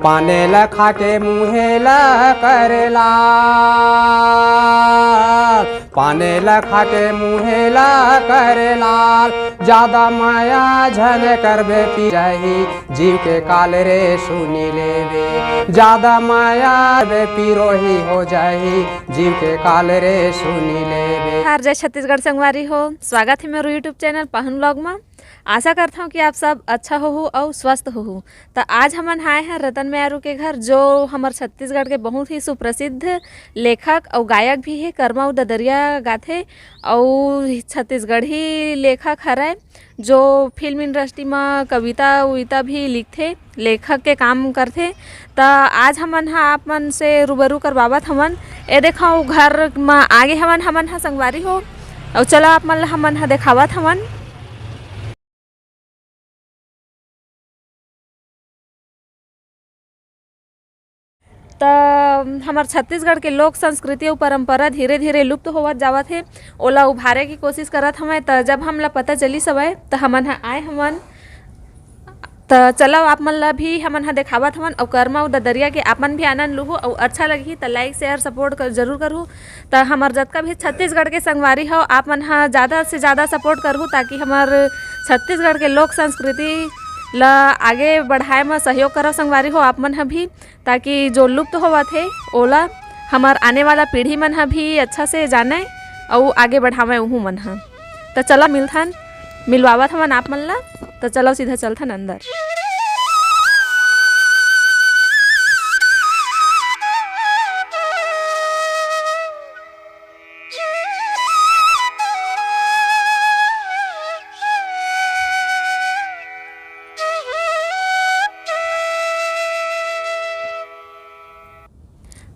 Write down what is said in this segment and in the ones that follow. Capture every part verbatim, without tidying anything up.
पाने ल खाके मुहे ल करे लाल, पाने ल खाके मुहे ल करे लाल। जादा माया झन करबे पी जाही, जीव के काल रे सुनी लेबे। जादा माया बे पिरोही हो जाही, जीव के काल रे सुनी लेबे। हार जय छत्तीसगढ़ संगवारी हो, स्वागत हे मेरो YouTube चैनल पहन व्लॉग म। आशा करथौं कि आप सब अच्छा होहू अउ स्वस्थ होहू। त आज हमन आए हैं रतन म्यारू के घर, जो हमर छत्तीसगढ़ के बहुत ही सुप्रसिद्ध लेखक अउ गायक भी हे, कर्मा अउ ददरिया गाथे अउ छत्तीसगढ़ी लेखक हरय, जो फिल्म इंडस्ट्री म कविता उविता भी लिखथे, लेखक के काम करथे। त आज हमन ह आप मन से रूबरू करवावत हवन। ए देखव, घर म आगे हवन हमन ह संगवारी हो, अउ चला आप मन ल हमन ह देखावत हवन। त हमर छत्तीसगढ़ के लोक संस्कृति अउ परंपरा धीरे-धीरे लुप्त होवत जावत हे, ओला उभारे के कोशिश करत हवय। त जब हमला पता चलिस हवय, त हमन ह आए हवन। त चलव, आप मन ला भी हमन ह देखावत हवन, अउ कर्मा अउ ददरिया के आप मन भी आनंद लुहू, अउ अच्छा लगही त like, share, support कर, जरूर करहू। त हमर जतका भी छत्तीसगढ़ के संगवारी हो, आप मन ह जादा से जादा support करहू, ताकि हमर छत्तीसगढ़ के लोक संस्कृति ला आगे बढ़ाए म सहयोग करव संगवारी हो, आप मन ह भी, ताकि जो लुप्त होवत हे, ओला हमर आने वाला पीढ़ी मन ह भी अच्छा से जानय अउ आगे बढ़ावय उहू मन ह। त चला मिलथन, मिलवावत हवन आप मन ला। त चलो सीधा चलथन अंदर।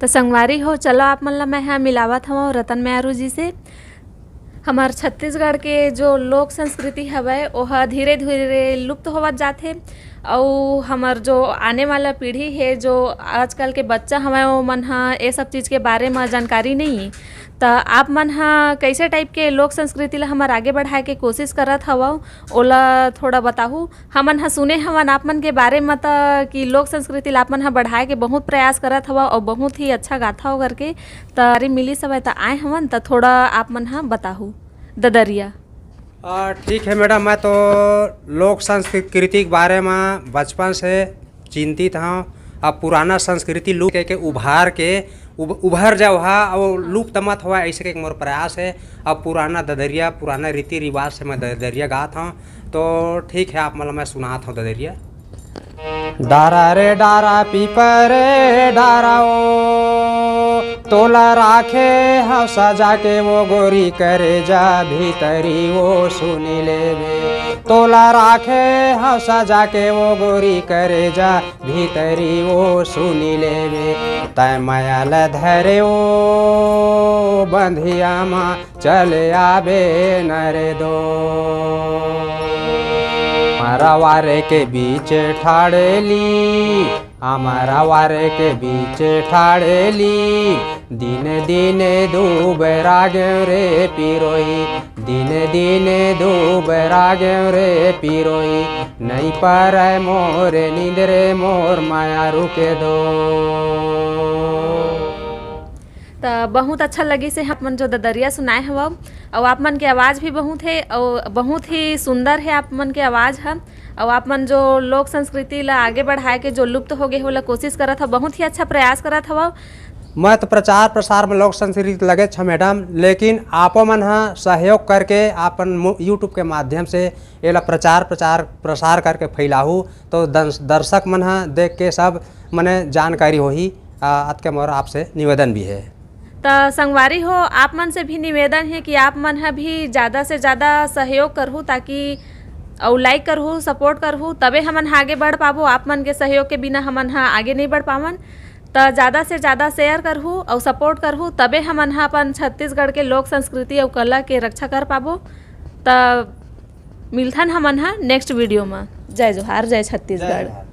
त संगवारी हो, चलो आप मन ला मैं ह मिलावत हवं रतन म्यारू जी से। हमर छत्तीसगढ़ के जो लोक संस्कृति हवय, ओह धीरे-धीरे लुप्त होवत जात हे, अउ हमर जो आने वाला पीढ़ी हे, जो आजकल के बच्चा हवय, ओ मन ह ए सब चीज के बारे म जानकारी नइ हे। त आप मन ह कइसे type के लोक संस्कृति ला हमर आगे बढ़ाए के कोशिश करत हवव, ओला थोड़ा बताहू। हमन ह सुने हवन आप मन के बारे म त कि लोक संस्कृति ला आप मन ह बढ़ाए के बहुत प्रयास करत हवव अउ बहुत ही अच्छा गाथव करके। त अरे मिलिस हवय त आए हवन, त थोड़ा आप मन ह बताहू ददरिया। अ, ठीक है मैडम, मैं तो लोक संस्कृति के बारे म बचपन से चिंतित हव। अब पुराना संस्कृति लुप्त के, के उभार के उभ-, उभर जाओ हा, अउ लुप्त मत होवय, ऐसे के मोर प्रयास है। अब पुराना ददरिया, पुराना रीति रिवाज से मैं ददरिया गात हव। तो ठीक है, आप मन ल मैं सुनात हव ददरिया। डारा रे डारा पीपर रे डारा ओ, तोला राखे हव सजा के वो गोरी करे जा भीतरी वो सुनी लेबे। तोला राखे हव सजा के वो गोरी करे जा भीतरी वो सुनी लेबे। तय मया ल धरे ओ बंधिया मा चल आबे नरे दो। मरवारे के बीच ठाड़ेली, आ मरवारे के बीच ठाड़ेली, दिन दिन दूबरा गेव रे पिरोही, दिन दिन दूबरा गेव रे पिरोही, नई परय मोर नींद रे मोर मया रुके दो। त बहुत अच्छा लगिस हे आप मन जो ददरिया सुनाए हवव, अउ आप मन के आवाज़ भी बहुत हे, अउ बहुत ही सुंदर हे आप मन के आवाज़ ह, अउ आप मन जो लोक संस्कृति ला आगे बढ़ाए के जो लुप्त हो गे हे, ओला कोशिश करत हव, बहुत ही अच्छा प्रयास करत हवव। मैं तो प्रचार प्रसार में लोक संस्कृति लगे छ मैडम, लेकिन आपो मन ह सहयोग करके अपन मु-, YouTube के माध्यम से एला प्रचार, प्रचार, प्रसार करके फैलाहू, तो दर्श-, दर्शक मन ह देख के सब मने जानकारी होही। आ, अतके मोर आपसे निवेदन भी है। त संगवारी हो, आप मन से भी निवेदन हे कि आप मन ह भी ज़्यादा से ज़्यादा सहयोग करहू, ताकि अउ like करहू, support करहू, तबे हमन ह आगे बढ़ पाबो। आप मन के सहयोग के बिना हमन ह आगे नहीं बढ़ पावन। त ज़्यादा से ज़्यादा share करहू अउ support करहू, तबे हमन ह अपन छत्तीसगढ़ के लोक संस्कृति अउ कला के रक्षा कर पाबो। त मिलथन हमन ह next video म। जय जोहार, जय छत्तीसगढ़।